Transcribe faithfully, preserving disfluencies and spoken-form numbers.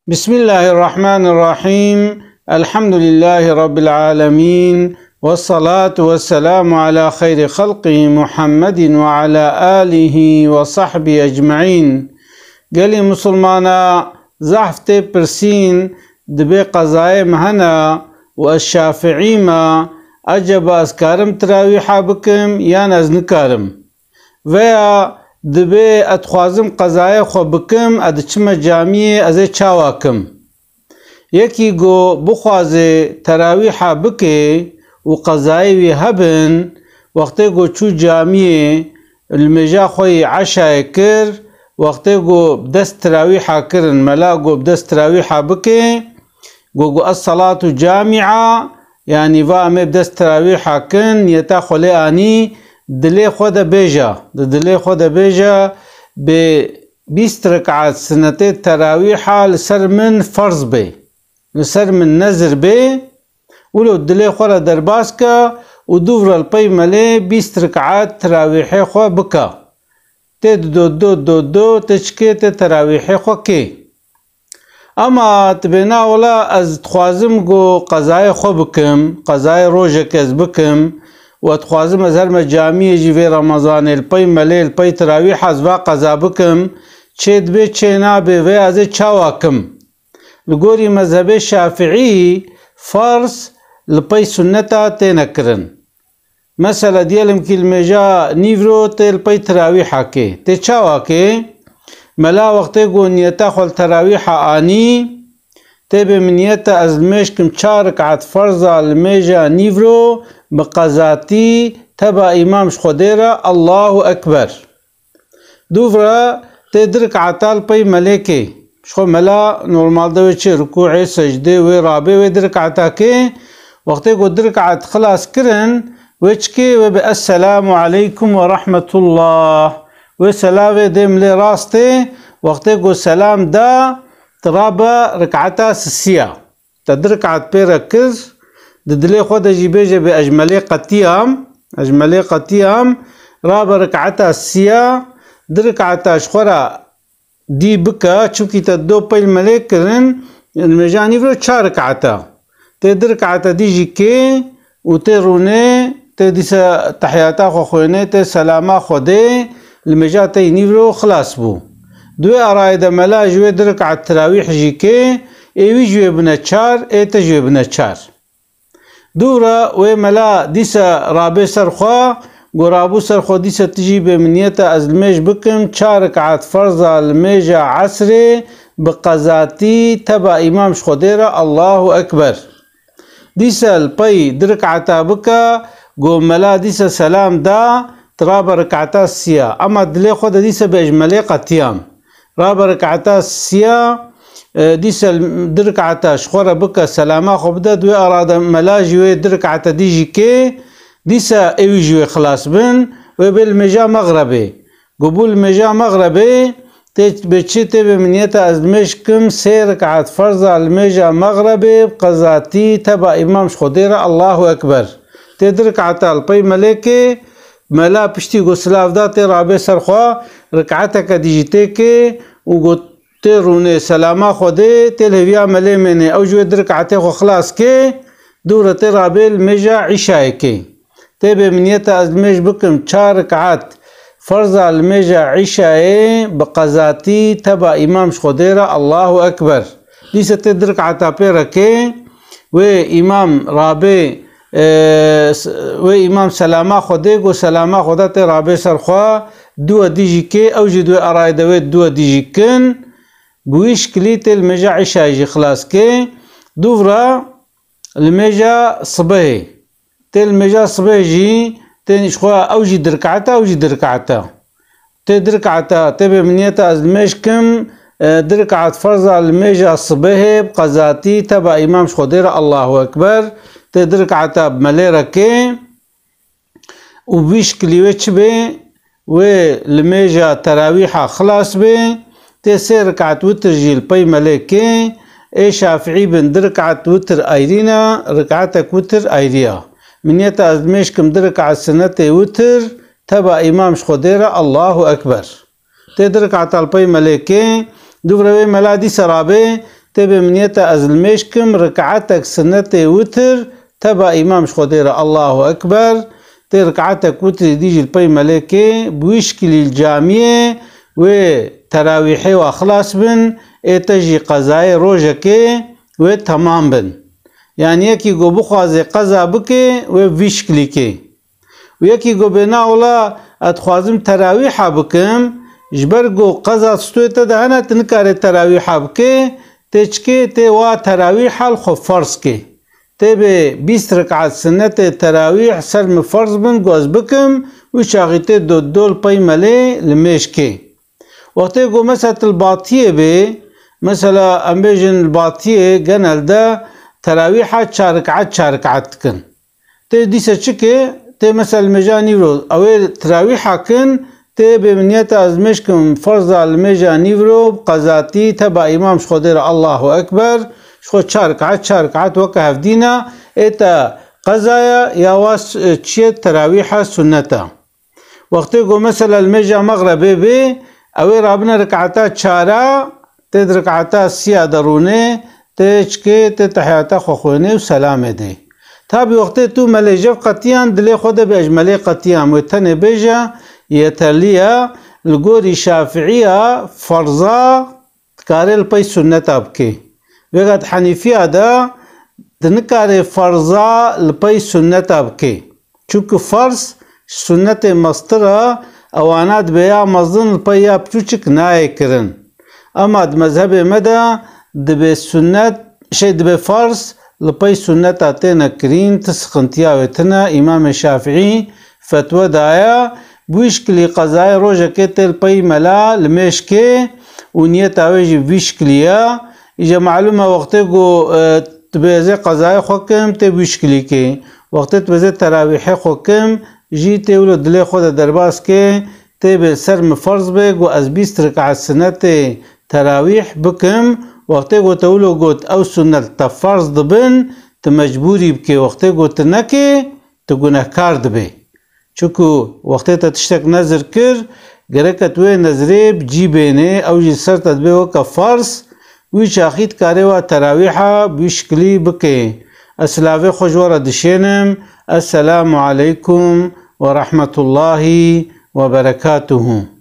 Bismillahirrahmanirrahim. Elhamdülillahi Rabbil alemin. Ve salatu ve selamu ala hayri halqihi Muhammedin ve ala alihi ve sahbihi ecmaîn. Gelî Musulmana zehf tê pirsîn, dibê qezayê min hene û ez Şafiî me, eceba ez karim tirawîha bikim yan ez nikarim? Veya dibê ez dixwazim qezayê xwe bikim, ez diçime camiyê, ez ê çawa kim? Yekî ku bixwaze terawîha bike û qezayê wî hebin, wextê ku çû camiyê, limêja xwe yî eşayê kir, wextê ku bi dest tirawîha kirin, mela ku bi dest tirawîha bike, Go, go, "Es-salatu camia", yanî va em ê bi dest tirawîha kin, niyeta xwe lê anî, dilê xwe de bêje, di dilê xwe de bêje, bi bîst rekat sinetê terawîha li ser min ferz bê, li ser min nezir bê, wilo dilê xwe re derbas ke û dûv re li pey melê bîst rekat terawîhê xwe bike. Tê dido, do, do, do, tê çikê, tê terawîhê xwe kê. Ema tu bê, "Na wela ez dixwazim ku qezayê xwe bikim, qezayê rojekê ez bikim û ez dixwazim ez herme camiyê jî vê Remezanê li pey melê, li pey tirawîha ez va qeza bikim, çê dibê, çê nabê, vê ez ê çawa kim?" Li gorî mezhebê Şafiî ferz li pey sunneta têne kirin. Mesela, diyelim ki limêja nîvro tê li pey tirawîha kê. Tê çawa kê? Mela wextê ku niyeta xwe li terawîha anî, tê bê, "Min niyeta ez limêj kim çar rekat ferza limêja nîvro bi qezatî teba îmam ji Xwedê re, Allahu Ekber." Dûv re tê di rikata li pey melê kê. Ji xwe mela normalde wê çi rikûê, secdê, wê rabê, wê di rikata kê. Wextê ku di rikat xilas kirin, wê çi kê? Wê bi "Esselamu aleykum ve rahmetullah." Wê selavê dê milê rastê. Wextê ku selam da, tu rabe rikata sisiya. Te di rikat pê re kir, di dilê xwe de jî bêje, "Bê ez ji melê qetiyam, ez ji melê qetiyam." Rabe rikata siya, di rikata ji xwe re dî bike, çimkî te do pey li melê kirin, limêja nîvro çar rikata. Tê di rikata dî jî kê û tê rûnê, tê dîsa tehiyata xwe xwênê, tê selama xwe dê, limêja te yî nîvro xilas bû. Di wê arayê de mela ji wê di rikat tirawîh jî kê, ê wî ji wê bine çar, ê te ji wê bine çar. Dû re wê mela dîsa rabê ser xwe, go rabû ser xwe, dîsa tu jî bê, "Min niyeta ez limêj bikim çar rikat ferza limêja esrê bi qezatî teba îmam ji Xwedê re, Allahu Ekber." Dîsa li pey di rikata bike, go mela dîsa selam da, tu rabe rikata siya. Ema dilê xwe de dîsa bê, "Ez ji melê qetiyam." Rabe rikata siya, e, dîsa di rikata ji xwe re bike, selama xwe bide, di wê ara de mela jî wê di rikata dî jî kê, dîsa ê wî jî wê xilas bin, wê bê limêja mexrebê. Go bû limêja mexrebê, tê bê çi? Tê bê, "Min niyeta ez limêj kim sê rik'at ferza limêja mexrebê bi qezatî teba îmam ji Xwedê re, Allahu Ekber." Tê di rik'ata li pey melê kê, mela piştî ku silav da, tê rabê ser xwe, rik'ateke dî jî tê kê û got, tê rûnê selama Xwedê, tê li hêviya melê mênê, ew ji wê di rik'atê xwe xilas kê, dû re tê rabê limêja îşayê kê. Tê bê, "Min niyeta ez limêj bikim çar rik'at ferza limêja îşayê bi qezatî teba îmam ji Xwedê re, Allahu Ekber." Dîsa tê di rik'ata pê re kê, wê îmam rabê, e, s-, wê îmam selama Xwedê, go selama Xweda tê rabê ser xwe, duwe dî jî kê, ew jî di wê arayê de wê duwe dî jî kin, bi wî şikilî tê limêja îşayê jî xilas kê, dûv re limêja sibehê. Tê limêja sibê jî, tê ji xwe ew jî di rik'ata, ew jî di rik'ata. Tê di rik'ata, tê bê, "Min niyeta ez limêj kim, e, di rik'at ferza limêja sibehê bi qezatî teba îmam ji Xwedê re, Allahu Ekber." Tê di rik'ata bi melê re kê û bi vî şikilî wê çi bê? Wê limêja terawîha xilas bê, tê sê rik'at witir jî li pey melê kê, ê Şafiî bin di rik'at witir ayrî ne, rik'atek witir ayrî ya. "Min niyeta ez limêj kim di rik'at sinetê witir, teba îmam ji Xwedê re, Allahu Ekber." Tê di rik'ata li pey melê kê, dûv re wê mela dîsa rabê, Tê bê min niyeta ez li mêj kim rikaetek sinetê witir teba îmam ji Xwedê re Allahu Ekber. Tê rikaetek witirî dî jî li pey melê kê, bi wî şikilî li camiyê wê terawîhê wa xilas bin, ê te jî qezayê rojekê wê temam bin. Yanî yekî ku bixwaze qeza bike, wê bi vî şikilî kê. Û yekî ku bê na wela ez dixwazim terawîha bikim, ji ber ku qeza stûyê te de hene, tu nikarê terawîha bikê, tê çikê, tê wa terawîha li xwe ferz kê. Tê bê bîst rikaet sinetê terawîh ser min ferz bin ku ez bikim, wî çaxî tê do, do li pey melê li mêj kê. Wextê ku mesela tu li Batiyê bê, mesela em bêjin li Batiyê genelde terawîha çar rikaet, çar rikaet dikin. Tê dîse çi ke, tê mesela li mêja nîvro, ew ê terawîha kin, tê bê min niyeta ez mêj kim ferza li mêja nîvro, bi qezatî, teba îmam ji Xwedê re Allahu Ekber, ji xwe çar rikaet, çar rikaet weke hevdîna, ê te qezaya ya wa s-, çi ye terawîha sunneta. Wextê ku mesela li mêja mexrebê bê, ew ê rabine rikaeta çara, tê di rikaeta siya de rûnê, tê çikê, tê tehiyata xwe xwênê û selamê dê. Tabî wextê tu melê jev qetiyan, dilê xwe de bê ez ji melê qetiyam, wê tenê bêje, yeterlî ye, li gorî Şafiiya ferza dikare li pey sunneta bikê. Vêga di Henîfiya de tu nikarê ferza li pey sunneta bikê. Çunku ferz sunnetê mestir e, ewana dibê ya mezin li pey ya piçûçik nayê kirin. Ema di mezhebê me de dibê sunnet, şey dibê ferz li pey sunneta têne kirîn, ti siqintiya wê tine. Îmamê Şafîî fetwe daye, bi wî şikilî qezayê rojekê tê li pey mela li mêj kê û niyeta wê jî bi vî şikilî ye. Îja malûm e wextê ku, e, tu bêzê qezayê xwe kim, tê bi wî şikilî kê. Wextê tu bêzê terawîhê xwe kim, jî tê wilo dilê xwe de derbas kê, tê bê ser min ferz bê ku ez bîst rikaet sinetê terawîh bikim. Wextê ku te wilo got ew sunnet te ferz dibin, tu mecbûrî bikê. Wextê ku tu nekê, tu gunehkar dibê. Çunku wextê te tiştek nezir kir, gereke tu wê nezirê bi cî bênê, ew jî ser te dibe weke ferz, wî çaxî dikarê wa terawîha bi wî şikilî bikê. Ez silavê xwe ji we re dişênim. Esselamu aleykum ve rahmetullahi ve berekatuhu.